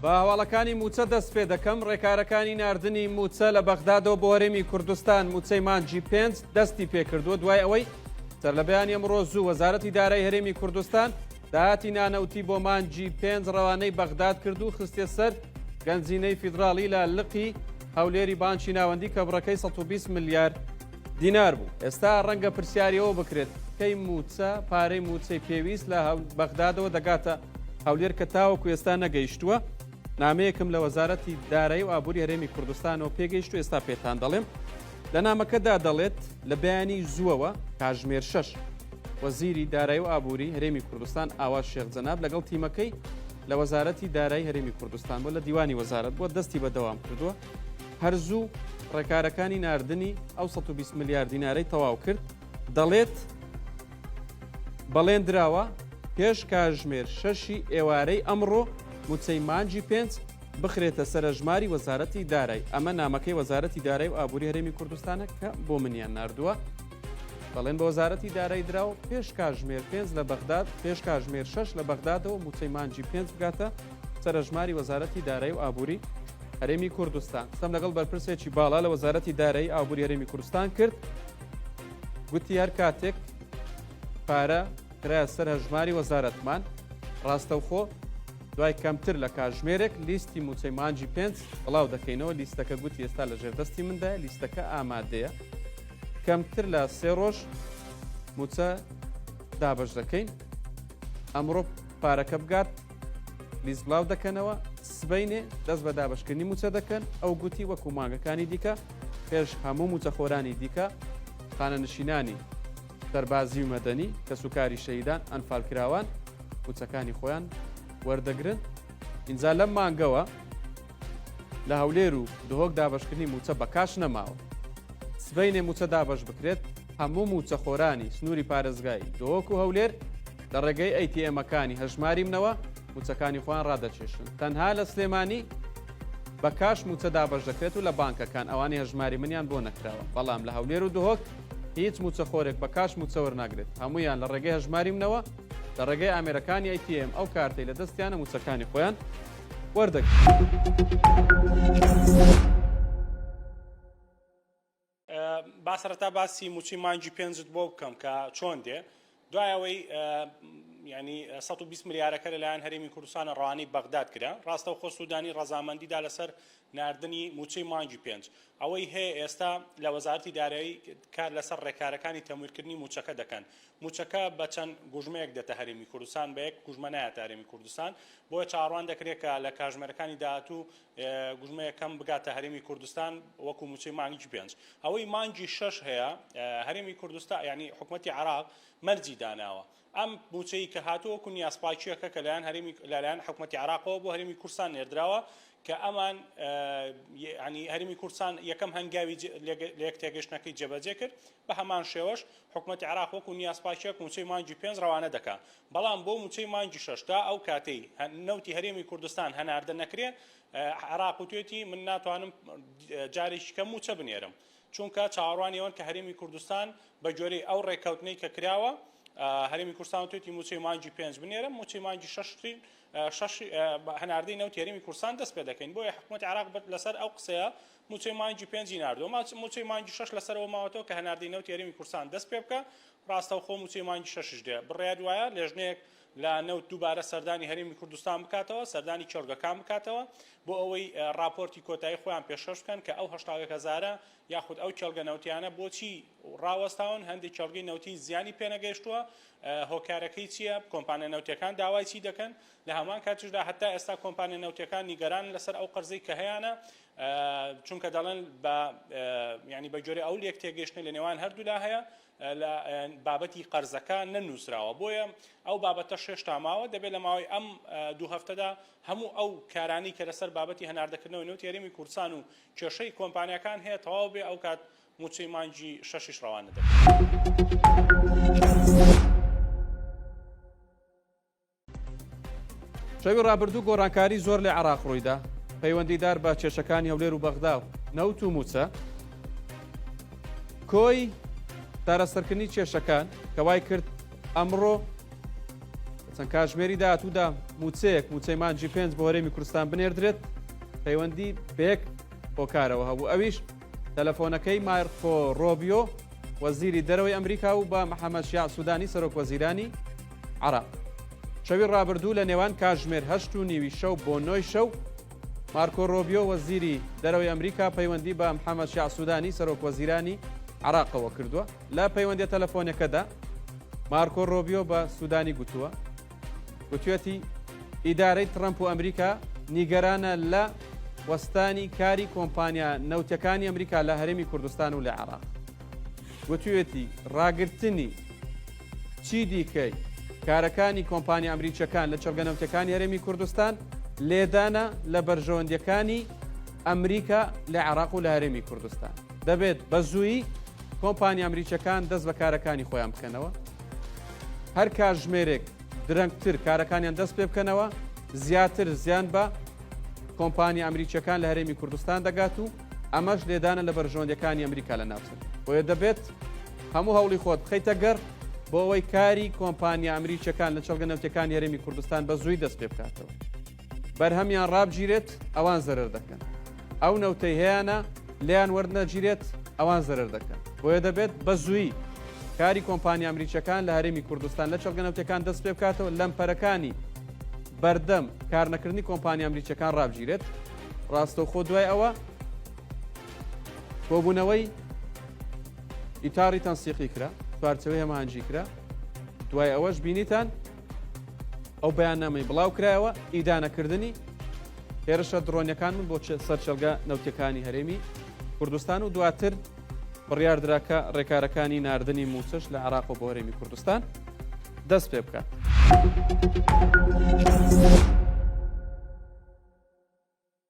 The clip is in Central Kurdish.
بە هەواڵەکانی مووچە دەست پێ دەکەم، ڕێکارەکانی ناردنی مووچە لە بەغدادەوە بۆ هەرێمی کوردستان مووچەی مانگی پێنج دەستی پێکردووە دوای ئەوەی سەرلەبەیانی ئەمڕۆ زوو وەزارەتی دارایی هەرێمی کوردستان داهاتی نانەوتی بۆ مانگی پێنج ڕەوانەی بەغداد کرد و خستیە سەر گەنجینەی فیدراڵی لە لقی هەولێری بانکی ناوەندی کە بڕەکەی 120 ملیار دینار بوو. ئێستا ڕەنگە پرسیاری ئەوە بکرێت کەی مووچە پارەی مووچەی پێویست لە بەغدادەوە دەگاتە هەولێر کە تاوەکو ئێستا نەگەیشتووە؟ نامەیەکم لە وەزارەتی دارایی و ئابووری هەرێمی کوردستانەوە پێگەیشت و ئێستا پێتان دەڵێم. لە نامەکەدا دەڵێت لە بەیانی زووەوە کاژمێر شەش وەزیری دارایی و ئابووری هەرێمی کوردستان ئاواز شێخ جەناب لەگەڵ تیمەکەی لە وەزارەتی دارایی هەرێمی کوردستان بۆ لە دیوانی وەزارەت بووە دەستی بە دەوام کردووە هەر زوو ڕێکارەکانی ناردنی ئەو 120 ملیار دینارەی تەواو کرد دەڵێت بەڵێن دراوە پێش کاژمێر شەشی ئێوارەی ئەمڕۆ مووچەی مانگی پێنج بخرێتە سەر ئەژماری وەزارەتی دارای. ئەمە نامەکەی وەزارەتی دارای و ئابووری هەرێمی کوردستانە کە بۆ منیان ناردووە. بەڵێن بە وەزارەتی دارای دراوە پێش کاژمێر پێنج لە بەغداد پێش کاژمێر شەش لە بەغدادەوە مووچەی مانگی پێنج بگاتە سەر ئەژماری وەزارەتی دارای و ئابووری هەرێمی کوردستان. قسەم لەگەڵ بەرپرسێکی باڵا لە وەزارەتی دارایی ئابووری هەرێمی کوردستان کرد. گوتی هەر کاتێک پارە خرایە سەر هەژماری وەزارەتمان، ڕاستەوخۆ دوای کەمتر لە کاژمێرێک لیستی مووچەی مانگی پێنج بڵاو دەکەینەوە، لیستەکە گوتی ئێستا لەژێر دەستی مندایە، لیستەکە ئامادەیە، کەمتر لە سێ ڕۆژ مووچە دابەش دەکەین، ئەمڕۆ پارەکە بگات لیست بڵاو دەکەنەوە، سبەینێ دەست بە دابەشکردنی مووچە دەکەن، ئەو گوتی وەکو مانگەکانی دیکە پێش هەموو مووچەخۆرانی دیکە خانەنشینانی سەربازی و مەدەنی، کەسوکاری شەهیدان، ئەنفالکراوان مووچەکانی خۆیان وەردەگرن. ئینجا لەم مانگەوە لە هەولێر و دهۆک دابەشکردنی مووچە بە کاش نەماوە. سبەینێ مووچە دابەش بکرێت، هەموو مووچەخۆرانی سنووری پارێزگای دهۆک و هەولێر لە ڕێگەی ATM ەکانی هەژماری منەوە مووچەکانی خۆیان ڕادەکێشن. تەنها لە سلێمانی بە کاش مووچە دابەش دەکرێت و لە بانکەکان ئەوانەی هەژماری منیان بۆ نەکراوە. بەڵام لە هەولێر و دهۆک هیچ مووچەخۆرێک بە کاش مووچە وەرناگرێت، هەموویان لە ڕێگەی هەژماری منەوە لە ڕێگەی ئامێرەکانی ATM ئەو کارتەی لە دەستیانە مووچەکانی خۆیان وەردەگرن. با سەرەتا باسی مووچەی مانگی پێنجت بۆ بکەم کە چۆن دێ دوای ئەوەی ینی 120 ملیارەکە لەلایەن هەرێمی کوردستانە ڕەوانەی بەغداد کرا ڕاستەوخۆ سوودانی ڕەزامەندیدا لەسەر ناردنی مووچەی مانگی پێنج ئەوەی هەیە ئێستا لە وەزارەتی دارایی کار لەسەر ڕێکارەکانی تەمویلکردنی مووچەکە دەکەن مووچەکە بە چەند گوژمەیەک دێتە هەرێمی کوردستان بە یەک گوژمە نایەتە هەرێمی کوردستان بۆیە چاوەڕوان دەکرێت کە لە کاژمێرەکانی داهاتوو گوژمە یەکەم بگاتە هەرێمی کوردستان وەکو مووچەی مانگی پێنج ئەوەی مانگی شەش هەیە هەرێمی کوردستان یعنی حکومەتی عراق مەرجی داناوە ئەم مووچەی کە هاتووە وەکو نیازپاکییەکە کە لەلایەن هەرێمی لەلایەن حکومەتی عراقەوە بۆ هەرێمی کوردستان نێردراوە کە ئەمان ینی هەرێمی کوردستان یەکەم هەنگاوی لێک تێگەشتنەکەی جێبەجێ کرد بە هەمان شێوەش حکومەتی عراق وەکو نیازپاکیەک مووچەی مانگی پێنج ڕەوانە دەکا بەڵام بۆ مووچەی مانگی شەش تا ئەو کاتەی نەوتی هەرێمی کوردستان هەناردە نەکرێ عێراق وتوێتی من ناتوانم جارێکی کەم مووچە بنێرم چونکە چاوەڕوانی ئەوەن کە هەرێمی کوردستان بە گوێرەی ئەو ڕێککەوتنەی کە کراوە هەرێمی کوردستان وتوێتی مووچەی مانگی پێنج بنێرم مووچەی مانگی شەش شەش هەناردەی نەوتی هەرێمی کوردستان دەست پێ دەکەین بۆیە حکوومەتی عێراق لەسەر ئەو قسەیە مووچەی مانگی پێنجی ناردووە مووچەی مانگی شەش لەسەرەوە ماوەتەوە کە هەناردەی نەوتی هەرێمی کوردستان دەست پێ بکە ڕاستەوخۆ مووچەی مانگی شەشیش دێ. بڕیار وایە لێژنەیەک لە نەوت دووبارە سەردانی هەرێمی کوردستان بکاتەوە، سەردانی کێڵگەکان بکاتەوە بۆ ئەوەی ڕاپۆرتی کۆتایی خۆیان پێشکەش بکەن کە ئەو 81 هەزارە یاخود ئەو کێڵگە نەوتیانە بۆچی ڕاوەستاون، هەندێک کێڵگەی نەوتی زیانی پێنەگەیشتووە، هۆکارەکەی چییە، کۆمپانیا نەوتیەکان داوای چی دەکەن، لە هەمان کاتیشدا هەتا ئێستا کۆمپانیا نەوتیەکان نیگەرانن لەسەر ئەو قەرزەی کە هەیانە، چونکە دەڵێن بە یانی بە گوێرەی ئەو لێکتێگەیشتنە لە نێوان هەردوولا هەیە لە بابەتی قەرزەکە نەنووسراوە بۆیە ئەو بابەتە شێشتا ماوە دەبێت لە ماوەی ئەم دوو هەفتەدا هەموو ئەو کارانی کە لەسەر بابەتی هەناردەکردنەوەی نەوتی هەرێمی کوردستان و کێشەی کۆمپانیاکان هەیە تەواو بێ ئەو کات مووچەی مانگی شەشیش ڕەوانە دەکرێت. شەوی ڕابردوو گۆڕانکاری زۆر لە عێراق ڕوویدا پەیوەندیدار بە کێشەکانی هەولێر و بەغدا و نەوت و مووچە کۆی چارەسەرکردنی کێشەکان کە وای کرد ئەمڕۆ. چەند کاتژمێری داهاتوودا مووچەیەک مووچەی مانگی پێنج بۆ هەرێمی کوردستان بنێردرێت پەیوەندی بەیەک هۆکارەوە هەبوو ئەویش تەلەفۆنەکەی مارکۆ ڕۆبیۆ وەزیری دەرەوەی ئەمریکا و بە محەممەد شیاع سوودانی سەرۆک وەزیرانی عراق شەوی ڕابردوو لە نێوان کاتژمێر هەشت و نیوی شەو بۆ نۆی شەو مارکۆ ڕۆبیۆ وەزیری دەرەوەی ئەمریکا پەیوەندی بە محەممەد شیاع سوودانی سەرۆک وەزیرانی عراقەوە کردووە لە پەیوەندیە تەلەفۆنیەکەدا مارکۆ ڕۆبیۆ بە سوودانی گوتووە گوتوێتی ئیدارەی ترەمپ و ئەمریکا نیگەرانە لە وەستانی کاری کۆمپانیا نەوتەکانی ئەمریکا لە هەرێمی کوردستان و لە عێراق. گوتوێتی ڕاگرتنی چی دیکەی کارەکانی کۆمپانیا ئەمریکیەکان لە چڵگە نەوتەکانی هەرێمی کوردستان لێدانە لە بەرژەوەندیەکانی ئەمریکا لە عێراق و لە هەرێمی کوردستان. دەبێت بە زوویی کۆمپانیا ئەمریکیەکان دەست بە کارەکانی خۆیان بکەنەوە. هەر کاتژمێرێک درەنگتر کارەکانیان دەست پێ بکەنەوە زیاتر زیان بە کۆمپانیا ئەمریکیەکان لە هەرێمی کوردستان دەگات و ئەمەش لێدانە لە بەرژەوەندیەکانی ئەمریکا لە ناوچەکە. بۆیە دەبێت هەموو هەوڵی خۆت بخەیتە گەڕ بۆ ئەوەی کاری کۆمپانیا ئەمریکیەکان لە چەڵگە نەوتەکانی هەرێمی کوردستان بە زووی دەست پێ بکاتەوە. بەرهەمیان ڕابگیرێت ئەوان زەرەر دەکەن. ئەو نەوتەی هەیانە لێیان وەرنەگیرێت ئەوان زەرەر دەکەن. بۆیە دەبێت بە زوویی کاری کۆمپانیا ئەمریکیەکان لە هەرێمی کوردستان لە چەڵگە نەوتەکان دەست پێ بکاتەوە لەمپەرەکانی بەردەم کارنەکردنی کۆمپانیا ئەمریکیەکان ڕابگیرێت. ڕاستەوخۆ دوای ئەوە کۆبوونەوەی ئیتاری تەنسیقی کرا، چوارچێوەی هەماهەنگی کرا. دوای ئەوەش بینیتان ئەو بەیاننامەی بڵاو کرایەوە ئیدانەکردنی هێرشە درۆنیەکان بوون بۆ سەر چێڵگە نەوتیەکانی هەرێمی کوردستان و دواتر بڕیاردرا کە ڕێکارەکانی ناردنی مووچەش لە عێراق بۆ هەرێمی کوردستان دەست پێ بکات.